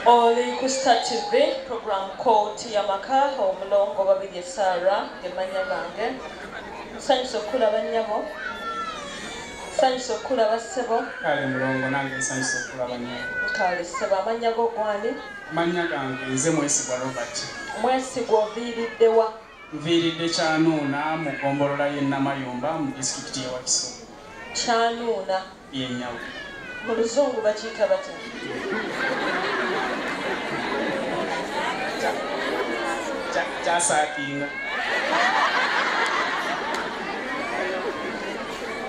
Oli ku Star TV program Kooti Y'amaka, omulongo Babirye Sarah gemanya gange. Nsanyusa okulaba nnyabo, nsanyusa okulaba ssebo. Kale mulongo, nange nsanyusa okulaba nnyabo. Kale ssebo, amannya go gwani? Amannya gange nze Mwesigwa Robert. Mwesigwa, oviiridde wa? Nviiridde Kyanuuna mu ggombolola y'e Namayumba mu disitulikiti y'e Wakiso. Kyanuuna? Ye nnyabo. Mu Luzungu bakiyita batya? Kyasaakinga.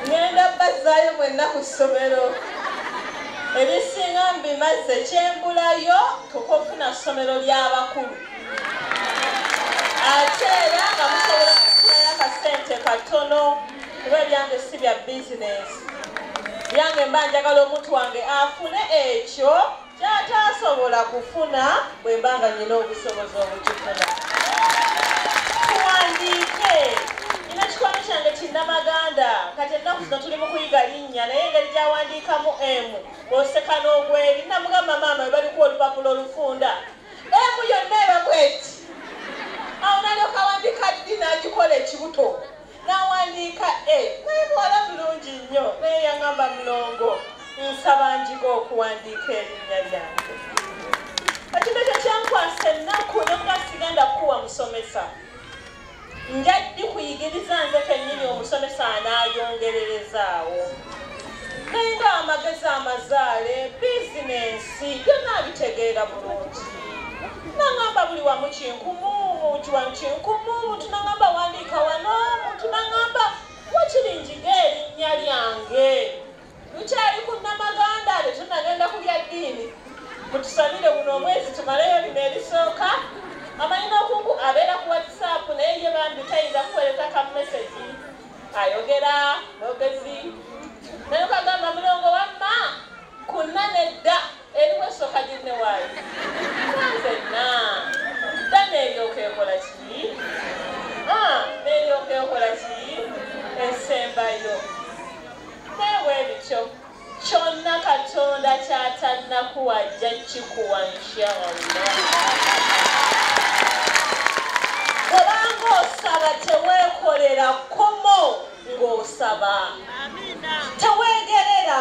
Ngenda bazzaayo mwenna ku ssomero. Ebisinga mbimaze, kyembulayo tukofuna ssomero ly'abakulu. Ate era nga musobola kufunayo akasente katono, kuba ebyange si bya bizinensi. Byange mba njagala omuntu wange afune ekyo ky'ataasobola kufuna bwe mba nga nnyina obusobozi obukifuna. Tuwandiike. Nina kikwano kyange kinnamaganda, kati ennaku zino tuli mu kuyiga linnya, naye engeri gy'awandiikamu emu oseka n'ogweri. Namugamba maama we balikuwa olupapula olufunda, emu yonna eba bweti. Awo n'alyoka awandiika ddi n'agikola ekibuto, n'awandiika e. Naye muwala mulungi nnyo, naye yaŋŋamba mulongo, nsaba njiga okuwandiika erinnya lyange. Ekintu ekyo kyankwasa ennaku, ne muga sigenda kukuwa musomesa. Nja kuyigiriza nze kennyini, omusomesa anaayongererezaawo. Naye nga amagezi amazaale, bizinensi, byonna abitegeera bulungi. Naŋŋamba buli wamu kinkumu, muntu wamu kinkumu, muntu naŋŋamba wandiika wano, muntu naŋŋamba wakiri njiga erinnya lyange. Lukyali ku Namaganda, tetunnagenda ku bya ddiini. Mutusabire guno omwezi tumaleyo bino ebisooka. Amanyi n'okungu abeera ku WhatsApp, naye ye bambi tayinza kuweereza ka message. Ayogera mwogezi. Naye kagamba mulongo wamma kunna nedda eriwo esooka ginne waayo. Nze nna dda n'eryoka ekola ki? N'eryoka ekola ki? Esembayo. Naye bwe bityo kyonna Katonda kyatannakuwa ajja kikuwa inshallah. Bw'obanga osaba teweekolera kkomo ng'osaba. Teweegerera.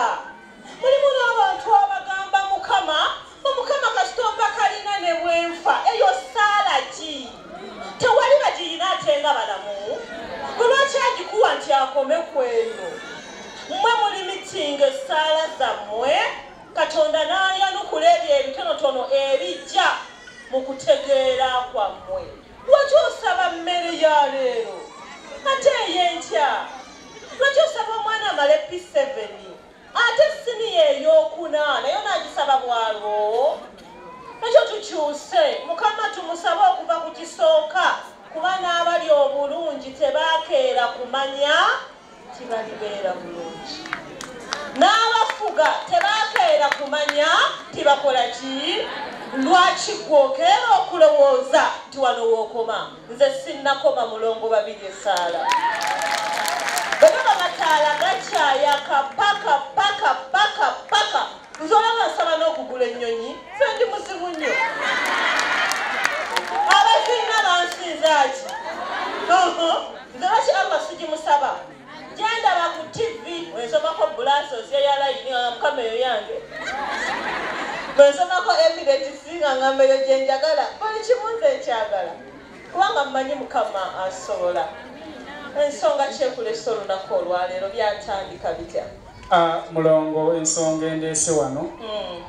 Mulimu n'abantu abagamba Mukama, Omukama kasita kalina ne bwenfa, eyo ssaala ki? Tewali bagiyina ate nga balamu. Lwaki agikuwa nti akome ku eyo? Mmwe muli mitinga essaala zammwe, Katonda n'ayanukula ebyo ebitonotono ebijja mu kutegeera kwammwe. Lwaki osaba mmere ya leero ate ey'enkya? Lwaki osaba omwana amale P7 ate siniya ey'okuna nayo n'agisaba bwalwo? Ekyo tukyuse. Mukama tumusabe okuva ku kisooka, kuba n'abali obulungi tebakeera kumanya tibalibeera bulungi, n'abafuga tebakeera kumanya tibakola ki. Lwaki gwokeera okulowooza nti wano wookoma? Nze sinnakoma Mulongo Babirye essaala. Bwe mataala gakyayaka paka paka paka paka. Nze olaba nsaba n'okugula ennyonyi, nze ndi muzibu nnyo. Abazirina bansinza ki? Nze lwaki Allah sigimusaba? Gyendaba ku TV bwensomako Brussels eyalayini nga Mukama eyo yange, bwensomako Emirates nga ngamba eyo gye njagala. Buli kimu nze nkyagala kubanga mmanyi Mukama asobola. Ensonga kyekulesa olunaku olwaleero byatandika bitya? Mulongo, ensonga endeese wano,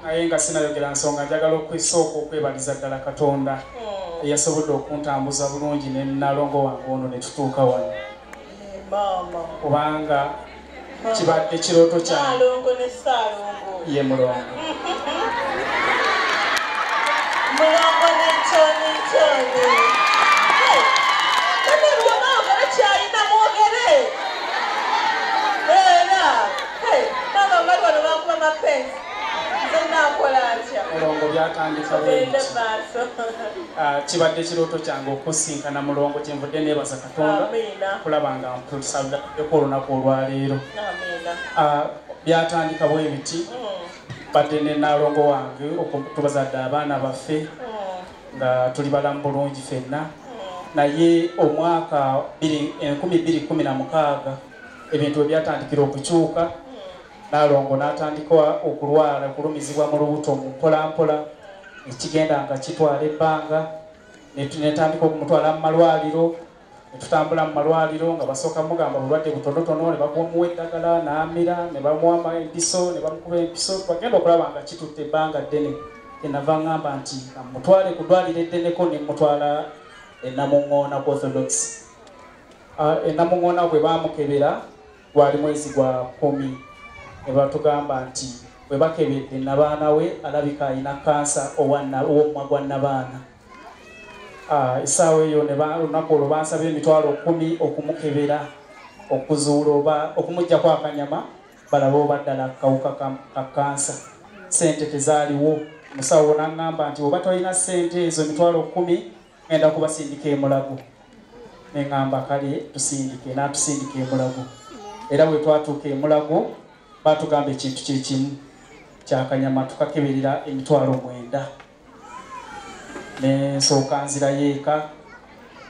naye nga sinayogera nsonga, njagala okusooka okwebaliza ddala Katonda eyasobodde okuntambuza bulungi ne Nalongo wange ono ne tutuuka wano. Kubanga kibadde kirooto kyange. Nalongo ne Ssaalongo. Ye Mulongo. Mulongo ne Ntoni Ntoni. Bano byonna kyalina mwogere. Era maama bali wano bankuba mapenzi. Nze naakola atya? Mulongo byatandika Tugende maaso. Kibadde kirooto kyange okusinkana Mulongo, kyenvudde neebaza Katonda kulaba nga mpusaddeko olunaku olwaleero. Byatandika bwe biti, badde ne Nalongo wange tubazadde abaana baffe nga tuli balamu bulungi ffenna, naye omwaka 2016 ebintu bwe byatandikira okukyuka, Nalongo n'atandika okulwala okulumizibwa mu lubuto mu mpola mpola, ekigenda nga kitwala ebbanga, netandika okumutwala mu malwaliro, netutambula mu malwaliro nga basooka mugamba bulwadde butonotono, ne bamuwa eddagala n'amira, ne bamuwa empiso, ne bamukuba empiso. Twagenda okulaba nga kitutte ebbanga ddene, kyenava ngamba nti mutwale ku ddwaliro eddeneko, ne mutwala e Namuŋŋoona ku Orthodox. E Namuŋŋoona bwe baamukebera gwali mwezi gwa 10, ne batugamba nti bwe bakebedde nabaana we alabika alina kansa ow'omumwa gwa nabaana. Essaawa eyo olunaku olwo bansaba emitwalo 10 okumukebera okuzuula oba okumuggyako akanyama balabe oba ddala akawuka ka kansa. Ssente tezaaliwo. Omusawo n'aŋŋamba nti oba tolina ssente ezo emitwalo 10 ngenda kubasindika e Mulago. Ne ŋŋamba kale tusindike, n'atusindika e Mulago. Era bwe twatuuka e Mulago baatugamba ekintu kye kimu kyakanyama tukakeberera emitwalo 9. Ne nsooka nzirayo eka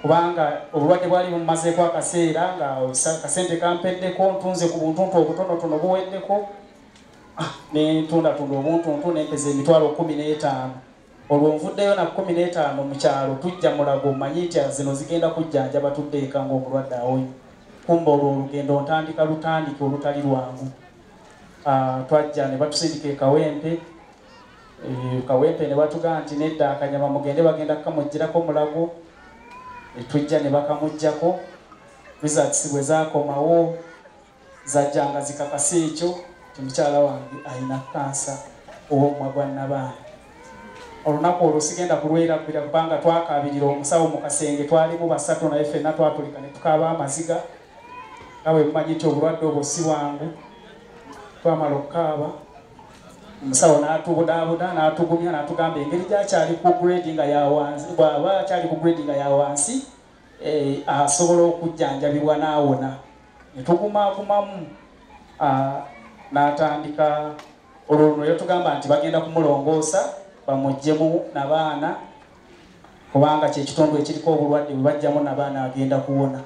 kubanga obulwadde bwali bummazeeko akaseera nga akasente kampeddeko, ntunze ku buntuntu obutonotono buweddeko, ne ntundatunda obuntuntu ne mpeza emitwalo 15. Olwo nvuddeyo na 15 mu kyalo tujja Mulago, mmanyi nti zino zigenda kujjanjaba tudde eka ng'omulwadde awonye. Kumbe olwo olugendo ntandika lutandike olutali lwangu. Twajja ne batusindika e Kawempe. Kawempe ne batugamba nti nedda akanyama mugende bagenda kukamuggyirako Mulago. Tujja ne bakamuggyako. Results bwe zaakomawo zajja nga zikakasa ekyo nti mukyala wange alina kansa ow'omumwa gwa nabaana. Olunaku olwo sigenda kulwerabira kubanga twakaabirira omusawo mu kasenge, twalimu 3 naye ffenna twatulika ne tukaaba amaziga nga bwe mumanyi nti obulwadde obwo si bwangu. Twamala okukaaba, omusawo n'atubudaabuda n'atugumya n'atugamba engeri gy'akyali ku grade nga ya wansi, bw'aba akyali ku grade nga ya wansi asobola okujjanjabibwa n'awona. Ne tugumaagumamu, n'atandika Olwo luno yatugamba nti bagenda kumulongoosa bamuggyemu nabaana, kubanga kyekitundu ekiriko obulwadde bwe bajjamu nabaana agenda kuwona.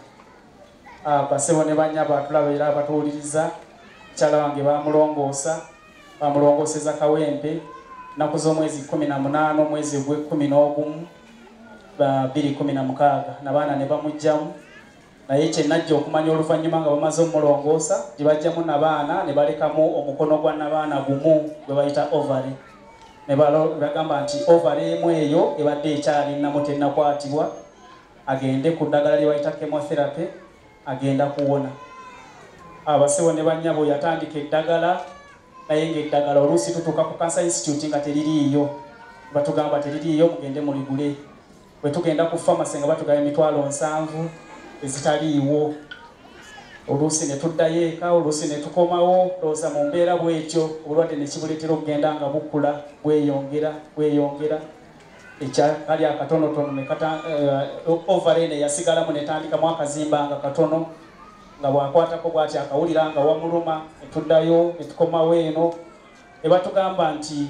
Basebo ne bannyabo atulaba era abatuwuliriza, mukyala wange bamulongoosa, bamulongooseza Kawempe nnaku z'omwezi 18 omwezi ogw'e11 2016, nabaana ne bamuggyamu. Naye kye najja okumanya oluvannyuma nga bamaze omulongoosa, gye bajjamu nabaana ne balekamu omukono gwa nabaana gumu gwe bayita ovary. Ne bagamba nti ovary emu eyo ebadde ekyali nnamu tennakwatibwa, agende ku ddagala lye bayita chemotherapy agenda kuwona. Abasebo ne bannyabo yatandika eddagala, naye ng'eddagala oluusi tutuuka ku Cancer Institute nga teririiyo, batugamba teririiyo mugende muligule. Bwe tugenda ku pharmacy nga batugaba 700,000 ezitaliiwo. Oluusi ne tuddayo eka, oluusi ne tukomawo, ndowooza mu mbeera bw'etyo obulwadde ne kibuleetera okugenda nga bukula, bweyongera bweyongera. Ekyakali akatonotono ne kata ovary eno yasigalamu netandikamu akazimba nga katono, nga bw'akwatako bw'ati akawulira nga wamuluma, ne tuddayo ne tukomawo eno ne batugamba nti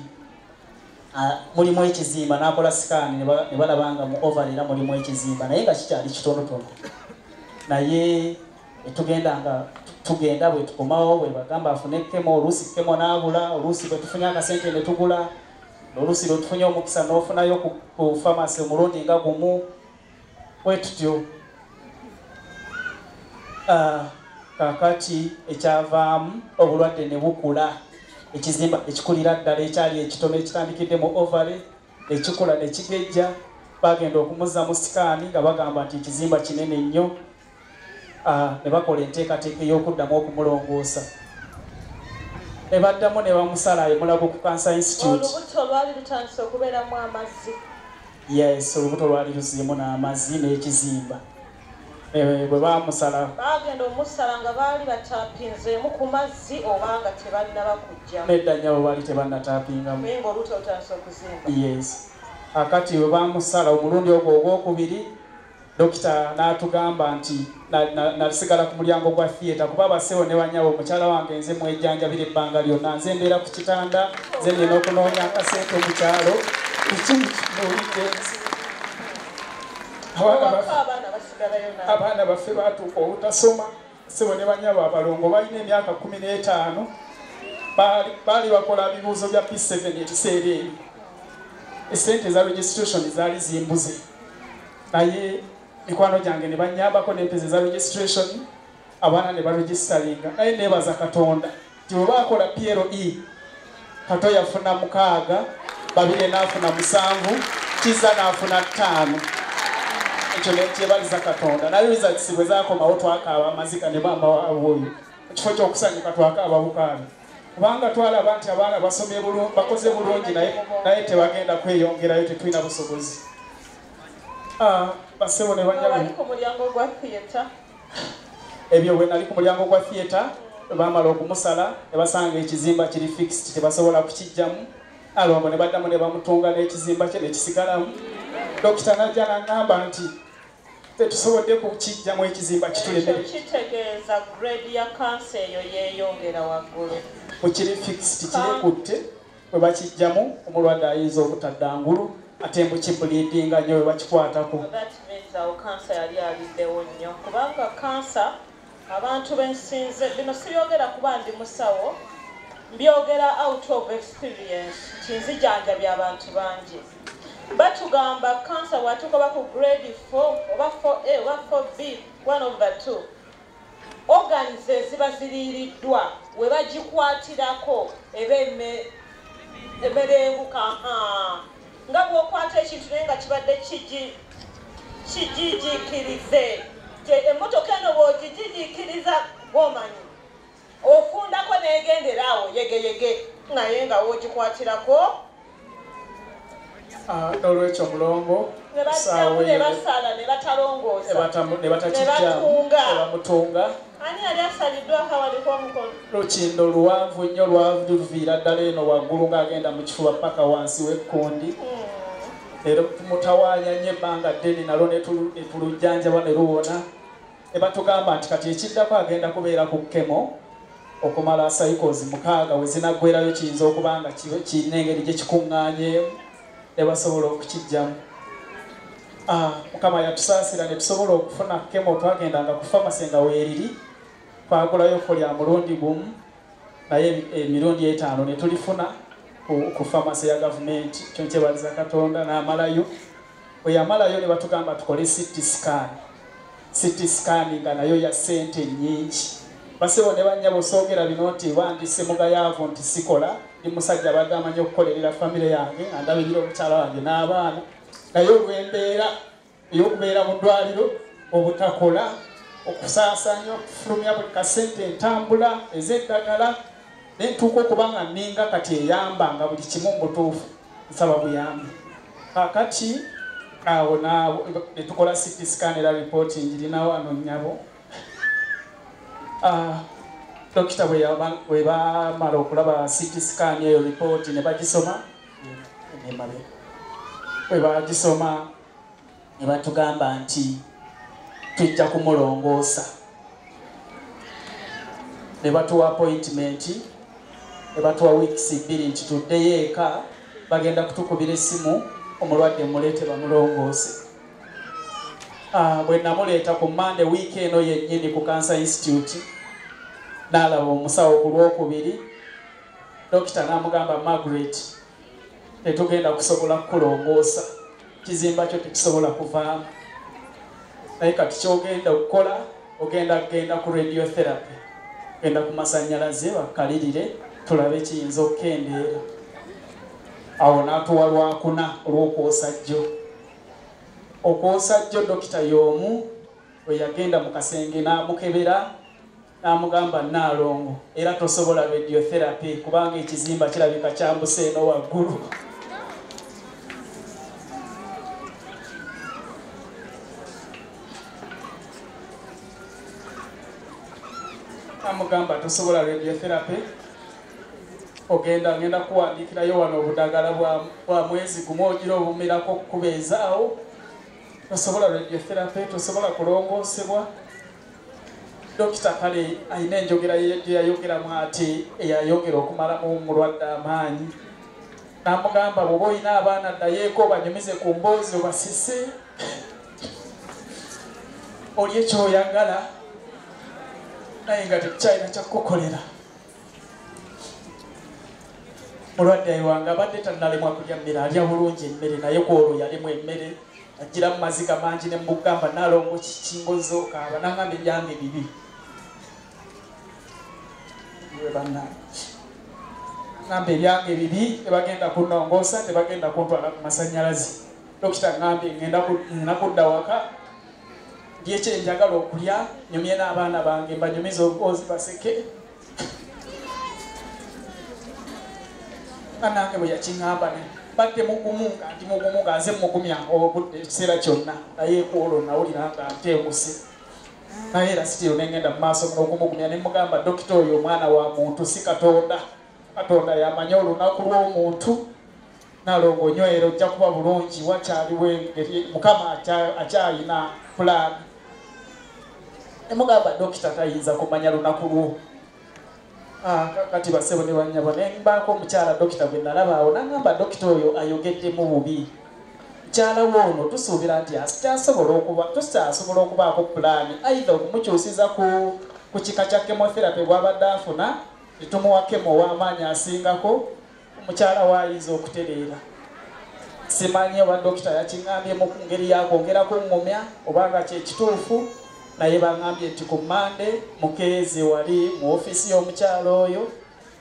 mulimu ekizimba, n'akola sikaani ne balaba nga mu ovary era mulimu ekizimba, naye nga kikyali kitonotono. Naye tugenda nga tugenda bwe tukomawo bwe bagamba afune chemo, oluusi chemo n'abula, oluusi bwe tufunye akasente ne tugula, oluusi lwe tufunye omukisa n'ofunayo ku pharmacy omulundi nga gumu, bwe tutyo. Kaakati ekyavaamu obulwadde ne bukula, ekizimba ekikulira ddala ekyali ekitono ekitandikidde mu ovary ekikula ne kigejja. Bagenda okumuzza mu sikaani nga bagamba nti ekizimba kinene nnyo, ne bakola enteekateeka ey'okuddamu okumulongoosa. Ne baddamu ne bamusala e Mulago ku Cancer Institute. Olubuto lwali lutandise okubeeramu amazzi. Yes, olubuto lwali luziimu n'amazzi n'ekizimba. Bwe bamusala, bagenda omusala nga baali batapinzeemu ku mazzi oba nga tebannaba kujjamu? Nedda nnyabo, baali tebannatapingamu. Naye ng'olubuto lutandise okuzimba. Yes. Akati bwe bamusala omulundi ogwo ogwokubiri, dokita n'atugamba nti nasigala ku mulyango gwa theatre, kuba abasewo ne bannyabo mukyala wange nze mwejjanjabira ebbanga lyonna, nze mbeera ku kitanda, nze nina okunoonya akasente mu kyalo. Kiki mukinuulidde? Abaana baffe batuuka obutasoma. Sebo ne bannyabo, abalongo balina emyaka 15, baali bakola bibuuzo bya P7 ekiseera ebyo. Esente eza registration zaali zimbuze, naye mikwano gyange ne bannyambako n'empeza eza registration, abaana ne baregistaringa. Naye neebaza Katonda nti bwe baakola PLE, Kato yafuna 6, Babire n'afuna 7, Kiza n'afuna 5. Ekyo nekyebaliza Katonda. Naye results bwe zaakomawo twakaaba amazika ne maama waabwe oyo. Mu kifo ky'okusanyuka twakaaba bukaabi, kubanga twalaba nti abaana basomye bakoze bulungi, naye tebagenda kweyongerayo, tetulina busobozi. Basebo ne bannyabo, Wali ku mulyango gwa theatre. Ebyo bwe nali ku mulyango gwa theatre, bamala okumusala ne basanga ekizimba kiri fixed, tebasobola kukiggyamu. Alongo ne baddamu ne bamutunga n'ekizimba kye ne kisigalamu. Dokita najja n'aŋŋamba nti tetusobodde kukiggyamu, ekizimba kitulemere. Ekyo kitegeeza grade ya kansa eyo yeeyongera waggulu. Bwe kiri fixed, kirekutte, bwe bakiggyamu omulwadde ayinza obutadda ngulu, ate mbu kibleedinga nnyo bwe bakikwatako. That means awo kansa yali aliddewo nnyo, kubanga kansa abantu bensinze, bino sibyogera kuba ndi musawo, mbyogera out of experience nti nzijanjabya abantu bangi. Batugamba kansa bw'atuuka oba ku grade 4 oba 4A oba 4B, one of the two organs eziba ziriiriddwa, we bagikwatirako eba emerenguka nga bw'okwata ekintu naye nga kibadde kigigiikirize. Emmotoka eno bw'ogigigiikiriza, bw'omanyi ofundako n'egendera awo yegeyege, naye nga w'ogikwatirako. N'olwekyo mulongo, ne baddamu ne basala ne batalongoosa. Ne batakijjamu. Ne batunga. Ne bamutunga. Ani yali asaliddwako awaliko omukono? Lukindo luwanvu nnyo, lwaluviira ddala eno waggulu ng'agenda mu kifuba paka wansi w'ekkundi. Era tumutawaanya nnyo ebbanga ddene, nalwo ne tulujjanjaba ne luwona. Ne batugamba nti kati ekiddako agenda kubeera ku chemo. Okumala cycles 6 we zinaggwerayo kiyinza okuba nga kirina engeri gye kikuŋŋaanyeemu ne basobola okukiggyamu. Mukama yatusaasira ne tusobola okufuna chemo. Twagendanga ku pharmacy nga weeriri, twagulayo ko lya mulundi gumu naye emirundi 5 ne tulifuna ku pharmacy ya gavumenti. Kyo nkyebaliza Katonda. N'amalayo, bwe yamalayo ne batugamba tukole CT scan. CT scan nga nayo ya ssente nnyingi. Basebo ne bannyabo, soogera bino nti wandise mugayaavu nti sikola, ndi musajja abadde amanyi okukolerera famire yange nga ndabirira omukyala wange n'abaana, naye olw'embeera ey'okubeera mu ddwaliro, obutakola, okusaasaanya, okufulumya buli kasente, entambula ez'eddagala, nentuuka okuba nga nninga kati eyamba nga buli kimu mu butuufu nsaba buyambi. Kaakati awo ne tukola CT scan, era ripooti njirina wano nnyabo. Dokita bwe bamala okulaba CT scan eyo, ripooti ne bagisoma, bwe bagisoma ne batugamba nti tujja kumulongoosa, ne batuwa appointment, ne batuwa weeks 2 nti tuddeyo eka, bagenda kutukubira essimu, omulwadde muleete bamulongoose. Bwe namuleeta ku Mande wiiki eno yennyini ku Cancer Institute, n'alaba omusawo ku Lwokubiri, dokita n'amugamba, "Margaret, tetugenda kusobola kukulongoosa, kizimba kyo tekisobola kuvaamu, naye kati kyogenda okukola, ogenda kugenda ku radiotherapy, genda ku masannyalaze bakkalirire tulabe kiyinza okukendeera." Awo n'atuwa Lwakuna olw'okwosa jjo. Okwosa jjo, dokita y'omu bwe yagenda mu kasenge n'amukebera n'amugamba, "Naalongo, era tosobola radiotherapy kubanga ekizimba kirabika kyambuse eno waggulu." Amugamba, "Tosobola radiotherapy, ogenda ngenda kuwandiikirayo wano obudagala bwa mwezi gumu ogira obumirako okukubeezaawo. Tosobola radiotherapy, tosobola kulongoosebwa." Dokita kale alina enjogera gye yayogeramu ate eyayogera okumalamu omulwadde amaanyi, n'amugamba, "Bw'oba olina abaana ddayeeko banyumize ku mboozi, obasise, olye kyoyagala, naye nga tetukyalina kyakukukolera." Mulwadde wange abadde tannalemwa kulya mmere, alya bulungi emmere, naye ku olwo yalimu emmere agira mu maziga mangi. Ne mugamba, "Naalongo, kiki ngozi okaaba?" Nangamba, "Ebyange bibi iwe bannange." Ngamba, "Ebyange bibi, tebagenda kunnongoosa, tebagenda kuntwala ku masannyalaze. Dokita ngambye ngenda kudda waka, ndye ekyenjagala okulya, nyumye n'abaana bange, mbanyumize obwozi baseke." Bannange, bwe yakiŋŋamba ne badde mugumu, nga ndi mugumu, nga nze mugumya obudde ekiseera kyonna, naye ku olwo nawulira nga nteekuse, naye era sitiro nengenda mu maaso n'okumugumya ne mugamba, "Dokita, oyo omwana wa muntu, si Katonda. Katonda yamanyi olunaku lw'omuntu. Nalongo, onywera, ojja kuba bulungi, wakyaliwo engeri, Mukama akyalina pulaani." Nemugamba, "Dokita tayinza kumanya lunaku lwo." Kati basebo ne bannyabo, ne mbaako omukyala dokita gwe nalaba awo, nangamba, "Dokita oyo ayogeddemu bubi. Mukyala we ono tusuubira nti tukyasobola okubaako pulaani, either okumukyusiza ku kika kya chemotherapy bw'abadde afuna, netumuwa chemo ow'amaanyi asingako, omukyala we ayinza okutereera." Simanyi oba dokita yakiŋŋambye mu ngeri yakwongera kuŋŋumya obanga kyekituufu, naye baŋŋambye nti ku Mande mukeeze wali mu ofiisi y'omukyalo oyo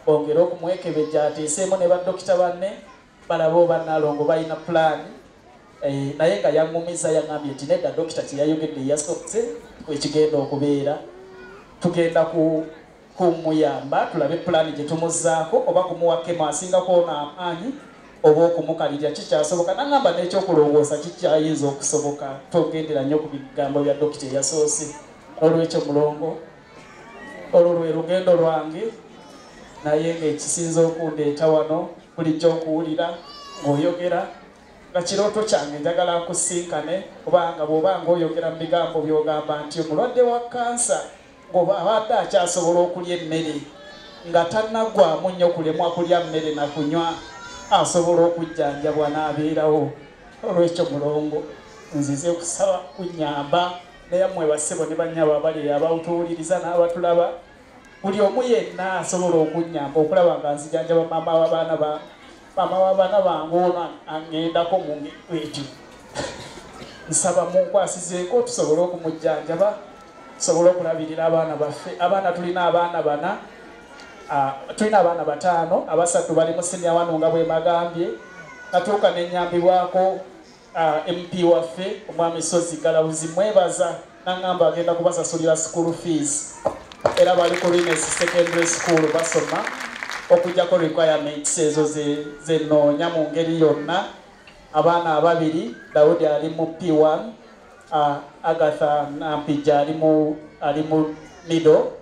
bongere okumwekebejja, ateeseemu ne badokita banne, balabe oba Naalongo balina pulaani. Naye nga yaŋŋumiza, yaŋŋambye nti nedda, dokita kyeyayogedde yasoose ekigenda okubeera, tugenda kumuyamba tulabe pulaani gye tumuzzaako, oba kumuwa chemo asingako ono amaanyi, oba okumukalirira kikyasoboka. Nangamba n'ekyokulongoosa kikyayinza okusoboka, togendera nnyo ku bigambo bya dokita eyasoose. Olwekyo mulongo, olwo lwe lugendo lwange, naye ng'ekisinza okundeeta wano, bulijjo okuwulira ng'oyogera nga kirooto kyange, njagala nkusinkane, kubanga bw'oba ng'oyogera mu bigambo by'ogamba nti omulwadde wa kansa ng'oba abadde akyasobola okulya emmere. nga tannaggwamu nnyo kulemwa kulya mmere na kunywa, asobola okujjanjabwa n'abeerawo. Olwekyo mulongo nzize kusaba kunnyamba, naye mmwe bassebo ne bannyabo abali abatuwuliriza n'abatulaba, buli omu yenna asobola okunnyamba okulaba nga nzijanjaba maama w'abaana bange ono aŋŋendako mu ngeri etyo. Nsaba munkwasizeeko tusobole okumujjanjaba, tusobole okulabirira abaana baffe. Abaana tulina abaana bana, tulina abaana 5, abasatu bali mu senior wano nga bwe magambye. Natuuka ne nnyambibwako MP waffe omwami Sozi Galawuzi, mwebaza n'aŋŋamba agenda kubasasulira school fees, era bali ku Rines Secondary School basoma, okuggyako requirements ezo ze nnoonya mu ngeri yonna. Abaana ababiri, Daudi ali mu P1, Agatha Nampijja ali mu middle,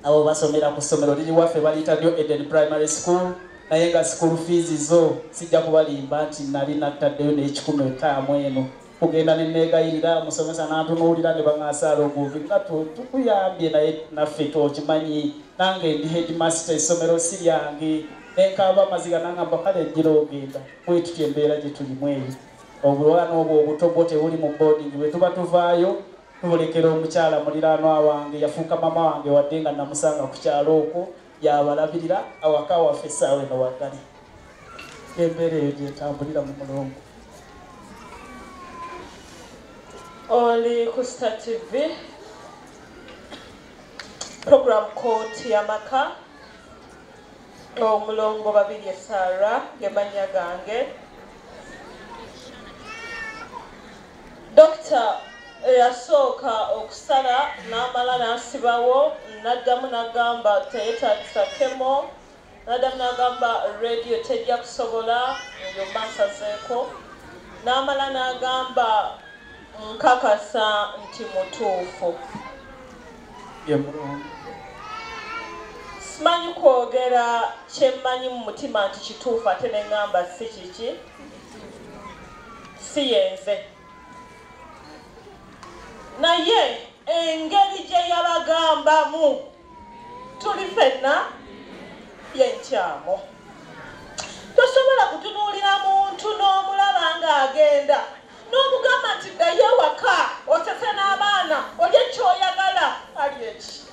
abo basomera ku ssomero liri waffe baliyita New Eden Primary School, naye nga school fees zo sijja kubalimba nti nali nattaddeyo n'150 eno. Kugenda ne neegayirira omusomesa n'antunuulira ne baŋŋasaala oguvi nga tukuyambye, naye naffe tokimanyi, nange ndi headmaster, essomero si lyange. Nenkaaba amaziga n'aŋŋamba kale ejjira ogenda. Bwe tutyo embeera gye tulimu eyo. Obulwana obwo obuto bwo tebuli mu boarding, bwe tuba tuvaayo tubulekera omukyala muliraanwa wange, yafuuka mama wange wadde nga namusanga ku kyalo okwo, yabalabirira awaka waffe essaawa eno waggale. Embeera eyo gyetambulira mu mulongo. Oli ku Star TV, program Kooti y'Amaka, omulongo Babirye Sarah gemannya gange. Dokita eyasooka okusala n'amala n'asibawo, n'addamu n'agamba teyeetagisa kemo, n'addamu n'agamba radio tejja kusobola, ebyo mba nsazeeko, n'amala n'agamba nkakasa nti mutuufu. Simanyi kwogera kye mmanyi mu mutima nti kituufu, ate ne ŋŋamba si kiki, si yenze. Naye engeri gye yabagambamu tuli ffenna yenkyamu. Tosobola kutunuulira muntu n'omulaba ng'agenda n'omugamba nti ddayo ewaka osese n'abaana olye ky'oyagala. Ali eki?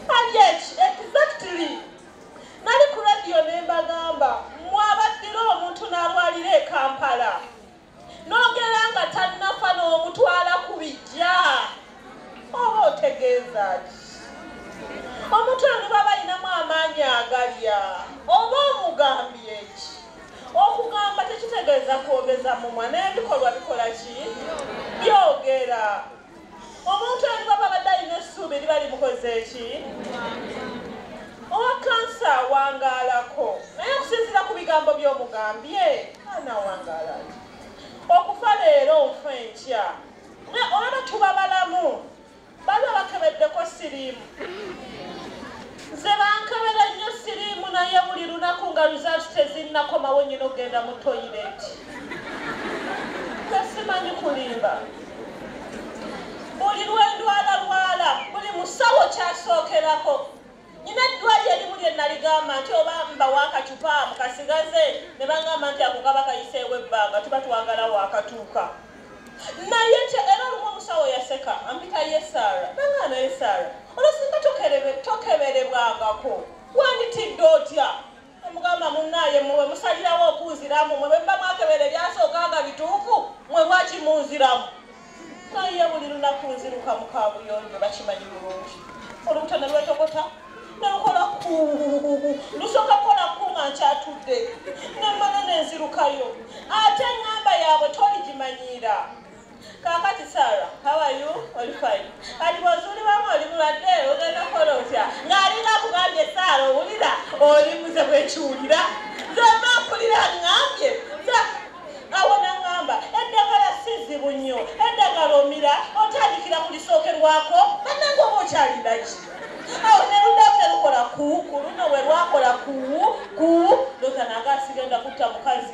Ali eki? Exactly. Nali ku radiyo ne mbagamba mwabaddira omuntu n'alwalira e Kampala, n'ogera nga tannafa n'omutwala ku bijja, oba otegeeza ki? Omuntu ono baba alinamu amaanyi agalya, oba omugambye ki? Okugamba tekitegeeza kwogeza mumwa, n'ebikolwa bikola ki? Byogera. Omuntu ono baba abadde alina essuubi liba limukoze ki? Owa kansa awangaalako, naye okusinziira ku bigambo by'omugambye anawangaala ki? Okufa leero nfa enkya, olaba tuba balamu, baliba bakebeddeko siriimu. Nze bankebera nnyo siriimu, naye buli lunaku nga results tezinnakomawo nnyina okugenda mu toyireti. Tesimanyi kulimba. Buli lwe ndwalalwala, buli musawo kyasookerako. Nnyina eddwaliro erimu lye naligamba nti oba mbawa akacupa mukasigaze, ne baŋŋamba nti ako kaba kayiseewo ebbanga, tuba twagala waakatuuka. Naye era olumu omusawo yaseka, ampita ye Sarah, naŋŋamba naye Sarah, olwo singa tokeberebwangako, wanditidde otya? Omugamba munnaaye mmwe musalirawo okunziramu, mmwe bwe mba mwakebera ebyasooka nga bituufu, mmwe lwaki munziramu? Naye buli lunaku nziruka mu kaabuyonjo, bakimanyi bulungi. Olubuto ne lwetokota, ne lukola ku, lusooka kukola ku nga nkyatudde, ne mmala ne nzirukayo. Ate eŋŋamba yaabwe toligimanyiira. Kaakati Sarah, how are you? Oli fine. Kati bw'ozuulibwamu oli mulwadde, ogenda kukola otya? Ng'alinga akugambye Sarah owulira, oli muze bwekiwulira. Nze mba mpulira ŋŋambye. Awo n'aŋŋamba eddagala si zzibu nnyo, eddagala omira, otandikira ku lisookerwako, bannange oba okyalinda ki? Awo ne luddamu ne lukola ku, ku luno bwe lwakola ku, ku, ndowooza nange asigenda kutta mukazi.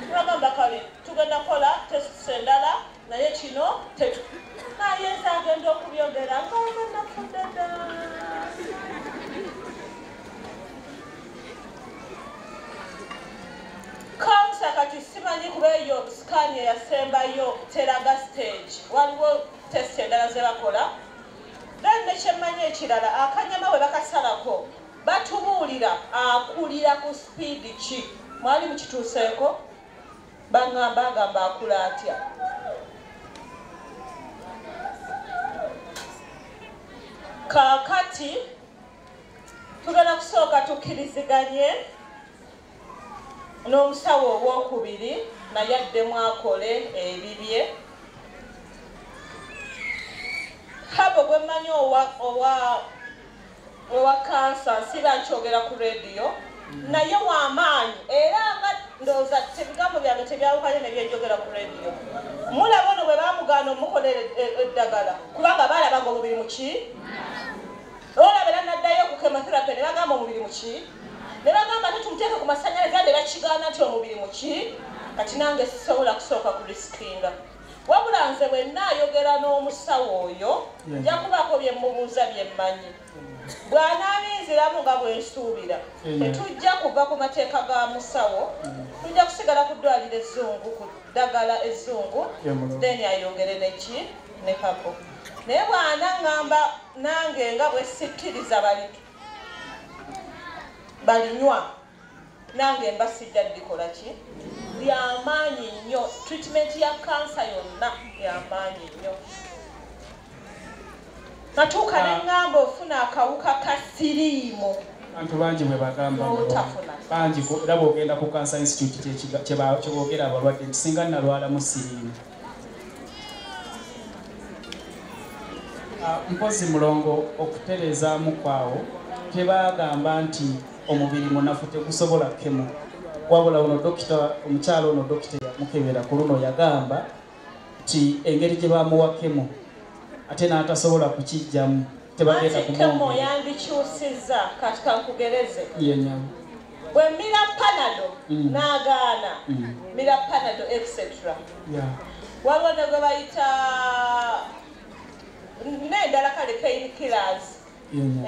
Tulagamba kale tugenda kukola tests endala, naye kino tetu. Naye nze agenda okubyogera ng'oba nafudde dda. Simanyi kuba eyo scan eyasembayo teraga stage, waliwo test endala ze bakola. Then nekyemmanyi ekirala, akanyama bwe bakasalako batubuulira akulira ku speed ki. Mwali mukituuseeko? Baŋŋamba agamba akula atya? Kaakati tugenda kusooka tukkiriziganye n'omusawo owokubiri naye addemu akole ebibye. Habo gwe mmanyi owa kansa, nsiba nkyogera ku rediyo, naye w'amaanyi era nga ndowooza ebigambo byange tebyawukanye ne byenjogera ku rediyo. Mulaba ono bwe baamugaana omukolera eddagala kubanga baalaba nga omubiri muki, olaba era naddayo ku chemotherapy ne bagamba omubiri muki, ne bagamba ate tumuteeke ku masannyalaze ne bakigaana nti omubiri muki. Kati nange sisobola kusooka ku risikinga, wabula nze bwe nnaayogera n'omusawo oyo nja kubaako bye mmubuuza bye mmanyi. Bw'anaabinziramu nga bwe nsuubira, tetujja kuva ku mateeka ga musawo, tujja kusigala ku ddwaliro ezzungu, ku ddagala ezzungu, then ayongere neki ne habo. Naye bw'anaŋŋamba nange nga bwe sikkiriza balinywa, nange mba sijja ddikola ki. Lyamaanyi nnyo, treatment ya kansa yonna yamaanyi nnyo. Natuuka ne ŋŋamba ofuna akawuka ka siriimu. Abantu bangi bwe bagamba bangi, era bw'ogenda ku Cancer Institute kyeboogera abalwadde nti singa nalwalamu siriimu. Mpozi Mulongo, okutereezaamu kwawo tebagamba nti omubiri munafu tegusobola kemo, wabula ono dokita, omukyala ono dokita yamukebera ku luno yagamba nti engeri gye bamuwa kemo ate n'atasobola kukijjamu tebagenda kumwongera. Kemo yandikyusizza, kati kankugereze. Bwe mmira Panado n'agaana, mmira Panado etc. Waliwo ne gwe bayita n'endala kale pain killers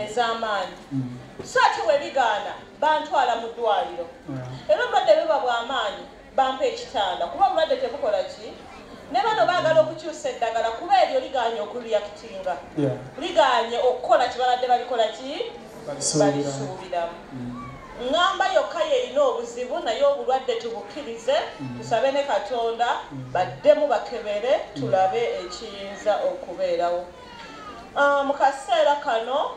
ez'amaanyi. So ate bwe bigaana bantwala mu ddwaliro. Era obulwadde buba bw'amaanyi bampa ekitanda kuba obulwadde tebukola ki. Ne bano baagala okukyusa eddagala kuba eryo ligaanye okureactinga, ligaanye okukola kye balikola ki balisuubiramu. Ŋŋamba yokka yeerina obuzibu, naye obulwadde tubukkirize, tusabe ne Katonda baddemu bakebere tulabe ekiyinza okubeerawo. Mu kaseera kano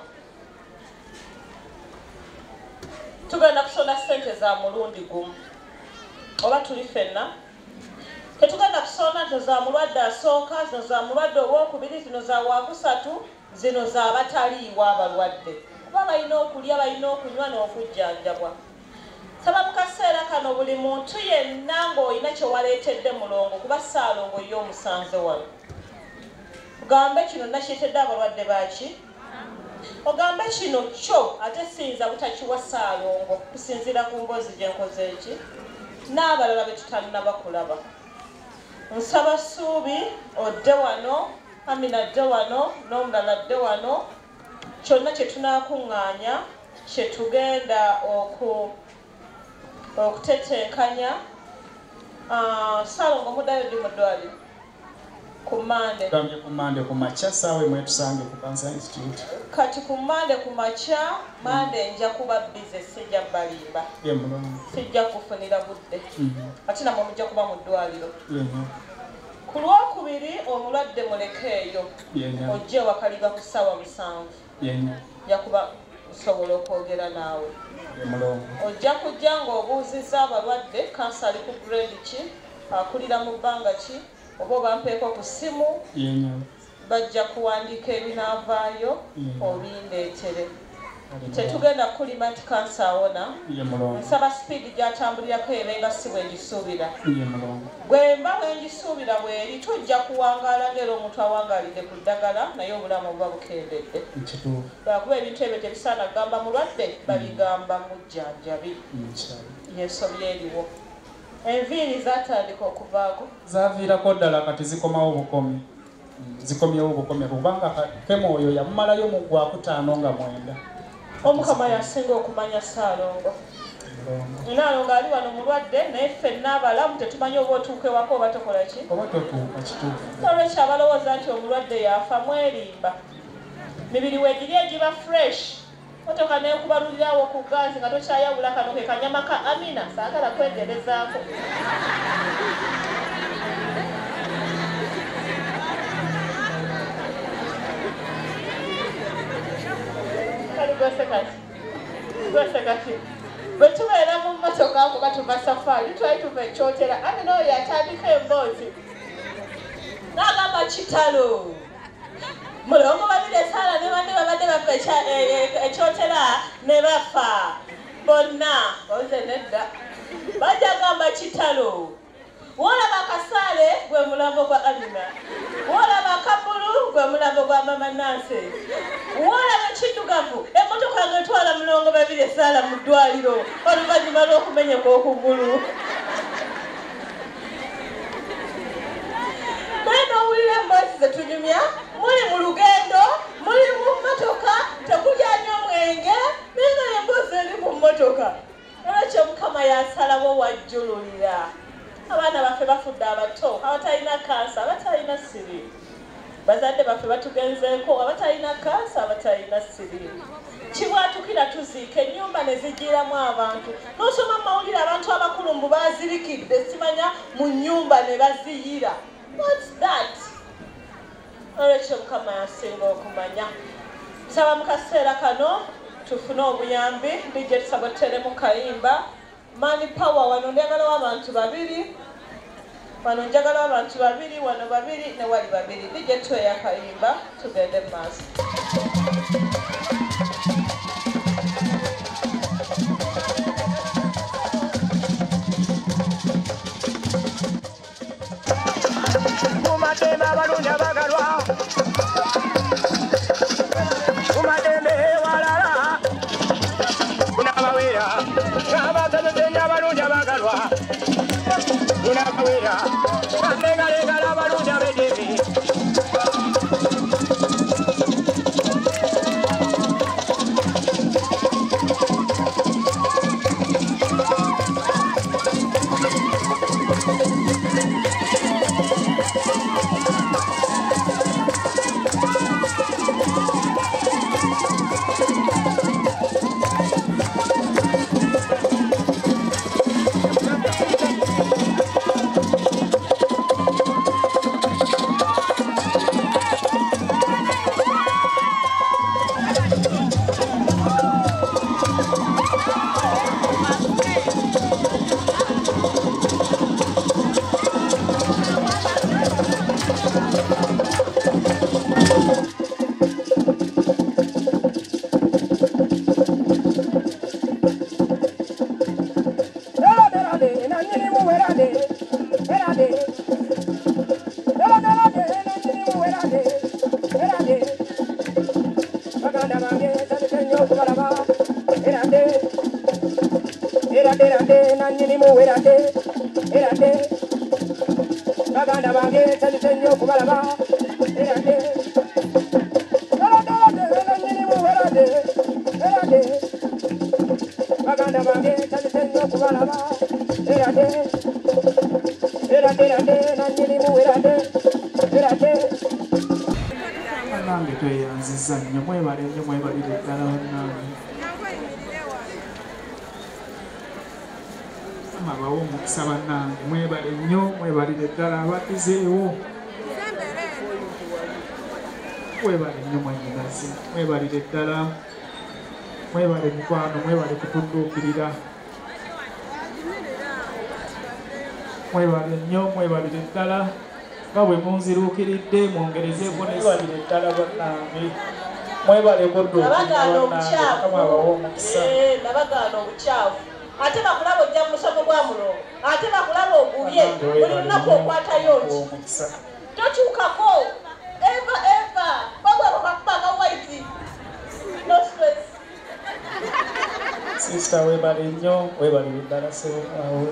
tugenda kusonda ssente za mulundi gumu, oba tuli ffenna. Tetugenda kusonda zino za mulwadde asooka, zino za mulwadde owokubiri, zino za wakusatu, zino za bataliiwo abalwadde, kuba balina okulya, balina okunywa n'okujjanjabwa. Saba mu kaseera kano buli muntu yenna ng'olina kye waleetedde Mulongo, kuba Ssaalongo ye omusanze wano, ogambe kino nakireetedde abalwadde baaki, ogambe kino kyo ate siyinza butakiwa Ssaalongo kusinziira ku mboozi gye nkoze eki n'abalala be tutannaba kulaba. Nsaba Ssuubi odde wano, Amina adde wano, n'omulala adde wano, kyonna kye tunaakuŋŋaanya kye tugenda okutetenkanya. Ssaalongo muddayo ddi mu ddwaliro? Ku Mmande. Gambye ku Mmande ku makya ssaawa emu etusange ku Cancer Institute. Kati ku Mmande ku makya, Mmande nja kuba busy, sijja balimba. Sijja kufunira budde. Ate nammwe mujja kuba mu ddwaliro. Ku lwokubiri omulwadde mulekeeyo, ojje wakaliga ku ssaawa 7. Nja kuba nsobola okwogera naawe. Ojja kujja ng'obuuzizza abalwadde kansa ali ku grade ki, akulira mu bbanga ki, oba obampeeko ku ssimu, bajja kuwandiika ebinaavaayo obindeetere. Tetugenda kulima nti kansa awona. Nsaba sipiidi gy'atambulirako ebe nga si bwe ngisuubira. Bwe mba bwe ngisuubira bw'eri, tujja kuwangaala ng'era omuntu awangaalidde ku ddagala, naye obulamu buba bukendedde. Lwakuba ebintu ebyo tebisaana kugamba mulwadde, babigamba mujjanjabi. Y'ensobi eriwo. Enviiri zaatandika okuvaako. Zaaviirako ddala kati zikomawo bukomi. Zikomyewo bukomi kubanga kemo oyo yamumalayo mu gwakutaano nga 9. Omukama yasinga okumanya Ssaalongo. Nalongo ali wano mulwadde naye ffenna abalamu tetumanyi oba otuuka ewaka oba tokola ki? Oba totuuka kituufu. Nolwekyo abalowooza nti omulwadde yafa mwerimba. Mibiri weegiri egiba fresh. Motoka n'ekubalulirawo ku gaazi nga tokyayawula kano ke kanyama ka Amina saagala kwegerezaako. Kale gwese kati. Gwese kati. Bwe tubeera mu mmotoka ako katuva safaari twali tuva ekyotera Amina oyo yatandika emboozi n'agamba kitalo. Mulongo babiri esaala ne banne babadde bafa ekyotera ne bafa bonna oze nedda bajja gamba kitalo. Wolaba akasaale gwe mulambo gwa Amina, wolaba akabbulu gwe mulambo gwa Mama Nancy, wolaba ekiddugavu emmotoka ng'etwala Mulongo babiri esaala mu ddwaliro oluvannyuma lw'okumenyeka okugulu. Naye n'owulira emboozi ze tunyumya, muli mu lugendo, muli mu mmotoka, tekulyanywa mwenge, naye nga emboozi eri mu mmotoka. Olwekyo Mukama yasalawo wajjululira. Abaana baffe bafudde abato, abatalina kansa, abatalina siriimu. Bazadde baffe batugenzeeko, abatalina kansa, abatalina siriimu. Kibwatukira tuziika ennyumba ne zigiiramu abantu. N'osoma mu mawulire abantu abakulu mbu baazirikidde simanya mu nnyumba ne baziyira. What's that? Olwekyo Mukama yasinga okumanya. Nsaba mu kaseera kano tufune obuyambi, DJ tusaba tuteremu kayimba. Money power wano njagalawo abantu babiri, wano njagalawo abantu babiri, wano babiri ne wali babiri. DJ tweya kayimba tugende mu maaso. Kumadembe abalungi abagalwa, kumadembe ewalala kunabawera abatazenya abalungi abagalwa kunabawera alengalegala abalungi abedemi. Bannange tweyanzizza nnyo, mwebale nnyo, mwebalire ddala bannange. Mukama abawe omukisa bannange, mwebale nnyo, mwebalire ddala abaddizeewo. Mwebale nnyo mwannyinaze, mwebalire ddala, mwebale mikwano, mwebale kutudduukirira. Mwebale nnyo, mwebalire ddala nga bwe munziruukiridde mwongerezeeko mwebalire ddala bannange. Mwebale kudduukirira bannange, Mukama abawe omukisa. Nabagaana obukyafu. Ate bakulaba ojja mu musomo gwa Mulongo, ate bakulaba ogubye, buli lunaku okwatayo ki? Tokyukako, eva eva, bagwa bakakubanga white. No stress. Sister webale nnyo, webalire ddala ssebo awo.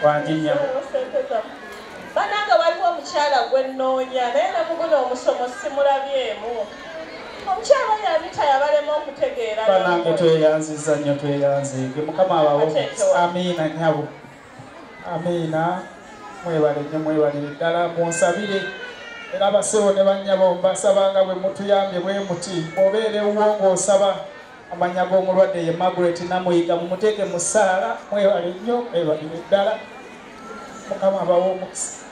Wanginya. Bannange waliwo omukyala gwe nnoonya naye namuguno omusomo simulabyemu. Omukyala oyo Anita yabalema okutegeera. Bannange tweyanziza nnyo, tweyanziige. Mukama abawe. Amiina nnyabo. Amiina. Mwebale nnyo, mwebalire ddala, munsabire. Era abasebo ne bannyabo mbasaba nga bwe mutuyambye bwe muti, bw'obeera ewuwo ng'osaba amannya g'omulwadde ye Margaret Namuyiga, mumuteeke mu ssaala. Mwebale nnyo, mwebalire ddala. Mukama abawe omukisa.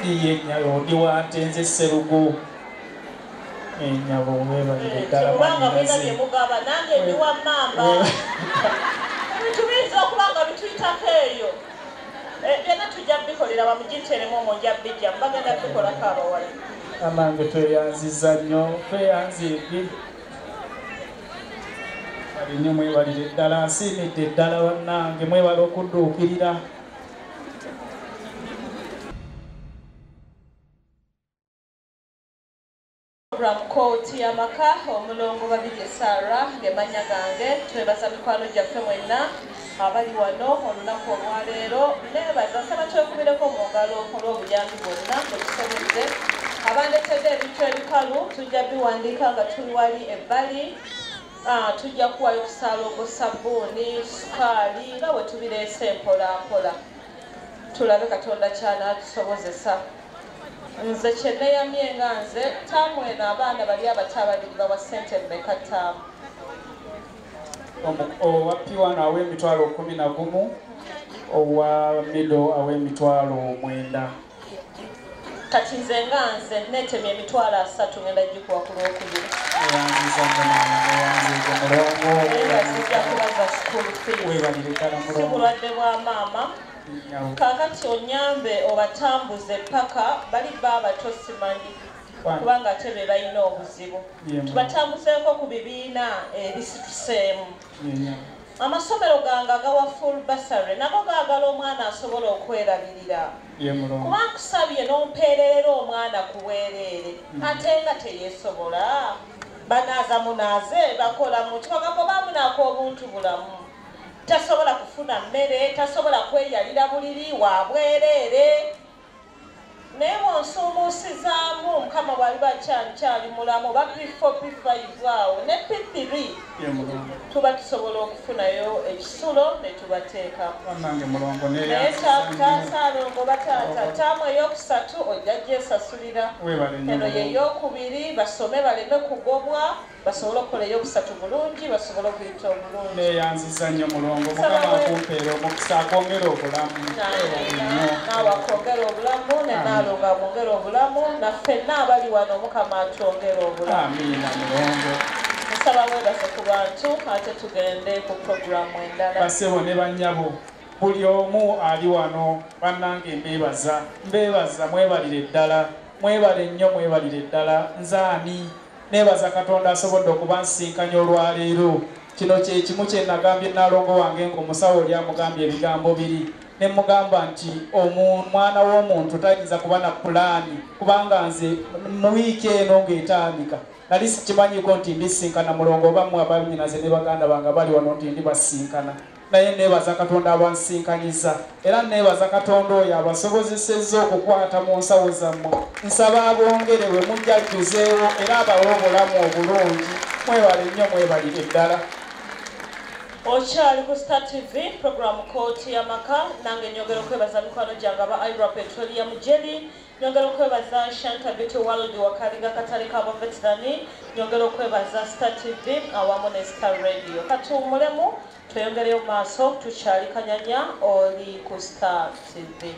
Iye nnyabo, ndi wa nte nze Sserugo. Ennyabo weebalire ddala. Kubanga mulina bye mugaba, nange ndi wa mmamba. Ebintu biyinza okuba nga bituyitako eyo. Byonna tujja bikolera, bamugiteremu omwo, nja bijja bagenda bikolako abawala. Amange tweyanziza nnyo, tweyanziige. Mwebale nnyo, mwebalire ddala, nsiimidde ddala bannange, mwebale okudduukirira. Program Kooti y'Amaka, omulongo Babirye Sarah gemanya gange. Twebaza mikwano gyaffe mwenna abali wano olunaku olwaleero. Nebaza, nsaba twekubireko mu ngalo olw'obuyambi bwonna bwe tusobodde. Abandetedde ebintu ebikalu tujja biwandiika nga tuli wali ebbali. Tujja kuwayo kusaalongo, sabbuuni, sukaali, nga bwe tubireese mpola mpola, tulabe Katonda kyanaatusobozesa. Nze kyeneyamye nga nze taamu eno, abaana bali abato ababiri bawa ssente mmeka taamu? Owa P1 awa 110,000, owa middle awa 90,000. Kati nze nga nze neetemye 30,000, ngenda gikuwa ku Lwokubiri. Weyanziza nnyo maama, weyanziza mulongo. Era zijja kuba za school fees. Weebalire ddala Si mulongo. bulwadde bwa maama. Nnyabo. Kaakati onyambe obatambuze paka bali ba abato, simanyi kubanga ate be balina obuzibu. Ye mulongo. Tubatambuzeeko ku bibiina ebisituseemu. Ye nnyabo. Amasomero gange agawa full bursary nago gaagala omwana asobola okwerabirira. Ye mulongo. Kuba nkusabye n'ompeererera omwana ku bwereere ate nga teyeesobola, banaaza munaaze, bakola muki, bagamba bamunaaka obuntu bulamu, tasobola kufuna mmere, tasobola kweyalira buliri wa bwereere. Naye bw'onsuumuusizaamu, Mukama bw'aliba akyali mulamu, oba P4 P5 awo ne P3, Ye mulongo. tuba tusobola okufunayo ekisulo ne tubateekamu. Bannange mulongo, Naye neyanziza nnyo. Saalongo, bataata, taamu eyokusatu ojja gyesasulira. Weebale nnyo Eno mulongo. Yeyokubiri, basome baleme kugobwa, basobole okukola eyokusatu bulungi, basobole okuyita obulungi. Neyanziza nnyo mulongo, Mukama akumpeera omukisa, akwongere obulamu. Weebale nnyo. Naawe akwongera obulamu, ne Naalongo amwongere obulamu, naffenna abali wano Mukama atwongere obulamu. Amiina mulongo. Nsaba weebase ku bantu ate tugende ku puroguramu endala. Basebo ne bannyabo, buli omu ali wano, bannange mbeebaza, mbeebaza, mwebalire ddala, mwebale nnyo, mwebalire ddala. Nze ani neebaza Katonda asobodde okuba nsinkanya olwaleero. Kino kye kimu kye nagambye Naalongo wange ng'omusawo oli amugambye ebigambo biri, ne mugamba nti omwana w'omuntu tayinza kuba na pulaani, kubanga nze mu wiiki eno ng'etandika nali sikimanyiko nti ndisinkana mulongo oba mmwe abannyinaze ne baganda bange bali wano nti ndibasinkana. Naye neebaza Katonda abansinkanyiza, era neebaza Katonda oyo abasobozesezza okukwata mu nsawo zammwe. Nsaba abongere bwe mujja ajjuzeewo era abawe obulamu obulungi. Mwebale nnyo, mwebalire ddala. Okyali ku Star TV, program Kooti y'Amaka. Nange nyongera okwebaza mikwano gyange aba Ira Petroleum Jelly, nyongera okwebaza Shanta Beauty World Wakaliga katale k'abaveterani, nyongera okwebaza Star TV awamu ne Star Radio. Katuwummulemu, tweyongereyo mu maaso, tukyali kanyanya, oli ku Star TV.